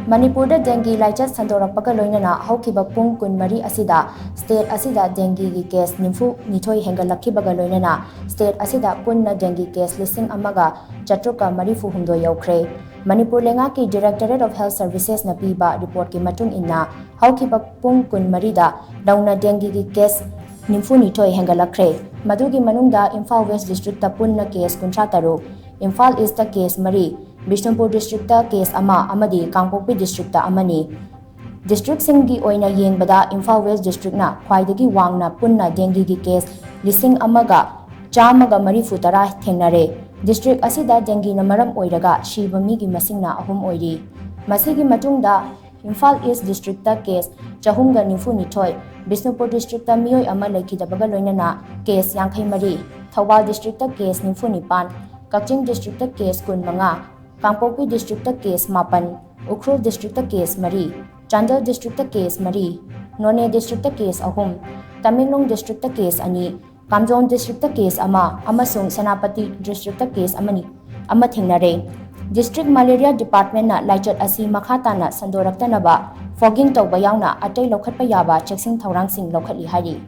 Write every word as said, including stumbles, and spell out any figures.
ꯃꯅꯤꯄꯨꯔꯗ ꯗꯦꯡꯒꯤ ꯂꯥꯏꯆꯠ ꯁꯟꯗꯣꯔꯛꯄꯒ ꯂꯣꯏꯅꯅ ꯍꯧꯈꯤꯕ ꯄꯨꯡ ꯀꯨꯟꯃꯔꯤ ꯑꯁꯤꯗ ꯁ꯭ꯇꯦꯠ ꯑꯁꯤꯗ ꯗꯦꯡꯒꯤꯒꯤ ꯀꯦꯁ ꯅꯤꯐꯨ ꯅꯤꯊꯣꯏ ꯍꯦꯟꯒꯠꯂꯛꯈꯤꯕꯒ ꯂꯣꯏꯅꯅ ꯁ꯭ꯇꯦꯠ ꯑꯁꯤꯗ ꯄꯨꯟꯅ ꯗꯦꯡꯒꯤ ꯀꯦꯁ ꯂꯤꯁꯤꯡ ꯑꯃꯒ ꯆꯥꯇ꯭ꯔꯨꯛꯀ ꯃꯔꯤꯐꯨ ꯍꯨꯝꯗꯣꯏ ꯌꯧꯈ꯭ꯔꯦ꯫ ꯃꯅꯤꯄꯨꯔ ꯂꯩꯉꯥꯛꯀꯤ Directorate of Health Servicesꯅ ꯄꯤꯕ ꯔꯤꯄꯣꯔꯠꯀꯤ ꯃꯇꯨꯡ ꯏꯟꯅ ꯍꯧꯈꯤꯕ ꯄꯨꯡ ꯀꯨꯟꯃꯔꯤꯗ ꯅꯧꯅ ꯗꯦꯡꯒꯤꯒꯤ ꯀꯦꯁ ꯅꯤꯐꯨ ꯅꯤꯊꯣꯏ ꯍꯦꯟꯒꯠꯂꯛꯈ꯭ꯔꯦ꯫ ꯃꯗꯨꯒꯤ ꯃꯅꯨꯡꯗ ꯏꯝꯐꯥꯜ ꯋꯦꯁ ꯗꯤꯁꯇ꯭ꯔꯤꯛꯇ ꯄꯨꯟꯅ ꯀꯦꯁ ꯀꯨꯟꯊ꯭ꯔꯥ ꯇꯔꯨꯛ, ꯏꯝꯐꯥꯜ ꯏꯁꯇ ꯀꯦꯁ ꯃꯔꯤ, ꯕꯤꯁꯅꯨꯄꯨꯔ ꯗꯤꯁꯇ꯭ꯔꯤꯛꯇ ꯀꯦꯁ ꯑꯃ ꯑꯃꯗꯤ ꯀꯥꯡꯄꯣꯛꯄꯤ ꯗꯤꯁꯇ꯭ꯔꯤꯛꯇ ꯑꯃꯅꯤ꯫ ꯗꯤꯁꯇ꯭ꯔꯤꯛꯁꯤꯡꯒꯤ ꯑꯣꯏꯅ ꯌꯦꯡꯕꯗ ꯏꯝꯐꯥꯜ ꯋꯦꯁ ꯗꯤꯁꯇ꯭ꯔꯤꯛꯅ ꯈ꯭ꯋꯥꯏꯗꯒꯤ ꯋꯥꯡꯅ ꯄꯨꯟꯅ ꯗꯦꯡꯒꯤꯒꯤ ꯀꯦꯁ ꯂꯤꯁꯤꯡ ꯑꯃꯒ ꯆꯥꯝꯃꯒ ꯃꯔꯤꯐꯨ ꯇꯔꯥ ꯊꯦꯡꯅꯔꯦ꯫ ꯗꯤꯁꯇ꯭ꯔꯤꯛ ꯑꯁꯤꯗ ꯗꯦꯡꯒꯤꯅ ꯃꯔꯝ ꯑꯣꯏꯔꯒ ꯁꯤꯕ ꯃꯤꯒꯤ ꯃꯁꯤꯡꯅ ꯑꯍꯨꯝ ꯑꯣꯏꯔꯤ꯫ ꯃꯁꯤꯒꯤ ꯃꯇꯨꯡꯗ ꯏꯝꯐꯥꯜ ꯏꯁ ꯗꯤꯁꯇ꯭ꯔꯤꯛꯇ ꯀꯦꯁ ꯆꯍꯨꯝꯒ ꯅꯤꯐꯨ ꯅꯤꯊꯣꯏ, ꯕꯤꯁꯅꯨꯄꯨꯔ ꯗꯤꯁꯇ꯭ꯔꯤꯛꯇ ꯃꯤꯑꯣꯏ ꯑꯃ ꯂꯩꯈꯤꯗꯕꯒ ꯂꯣꯏꯅꯅ ꯀꯦꯁ ꯌꯥꯡꯈꯩ ꯃꯔꯤ, ꯊꯧꯕꯥꯜ ꯗꯤꯁꯇ꯭ꯔꯤꯛꯇ ꯀꯦꯁ ꯅꯤꯐꯨ ꯅꯤꯄꯥꯟ, ꯀꯛꯆꯤꯡ ꯗꯤꯁꯇ꯭ꯔꯤꯛꯇ ꯀꯦꯁ ꯀꯨꯟ ꯃꯉꯥ, ꯀꯥꯡꯄꯣꯛꯄꯤ ꯗꯤꯁꯇ꯭ꯔꯤꯛꯇ ꯀꯦꯁ ꯃꯥꯄꯟ, ꯎꯈ꯭ꯔꯨꯜ ꯗꯤꯁꯇ꯭ꯔꯤꯛꯇ ꯀꯦꯁ ꯃꯔꯤ, ꯆꯥꯟꯗꯦꯜ ꯗꯤꯁꯇ꯭ꯔꯤꯛꯇ ꯀꯦꯁ ꯃꯔꯤ, ꯅꯣꯅꯦ ꯗꯤꯁꯇ꯭ꯔꯤꯛꯇ ꯀꯦꯁ ꯑꯍꯨꯝ, ꯇꯃꯦꯡꯂꯣꯡ ꯗꯤꯁꯇ꯭ꯔꯤꯛꯇ ꯀꯦꯁ ꯑꯅꯤ, ꯀꯥꯝꯖꯣꯡ ꯗꯤꯁꯇ꯭ꯔꯤꯛꯇ ꯀꯦꯁ ꯑꯃ ꯑꯃꯁꯨꯡ ꯁꯦꯅꯥꯄꯇꯤ ꯗꯤꯁꯇ꯭ꯔꯤꯛꯇ ꯀꯦꯁ ꯑꯃꯅꯤ, ꯑꯃ ꯊꯦꯡꯅꯔꯦ꯫ ꯗꯤꯁꯇ꯭ꯔꯤꯛ ꯃꯦꯂꯦꯔꯤꯌꯥ ꯗꯤꯄꯥꯔꯠꯃꯦꯟꯅ ꯂꯥꯏꯆꯠ ꯑꯁꯤ ꯃꯈꯥ ꯇꯥꯅ ꯁꯟꯗꯣꯔꯛꯇꯅꯕ ꯐꯣꯒꯤꯡ ꯇꯧꯕ ꯌꯥꯎꯅ ꯑꯇꯩ ꯂꯧꯈꯠꯄ ꯌꯥꯕ ꯆꯦꯛꯁꯤꯟ ꯊꯧꯔꯥꯡꯁꯤꯡ ꯂꯧꯈꯠꯂꯤ ꯍꯥꯏꯔꯤ꯫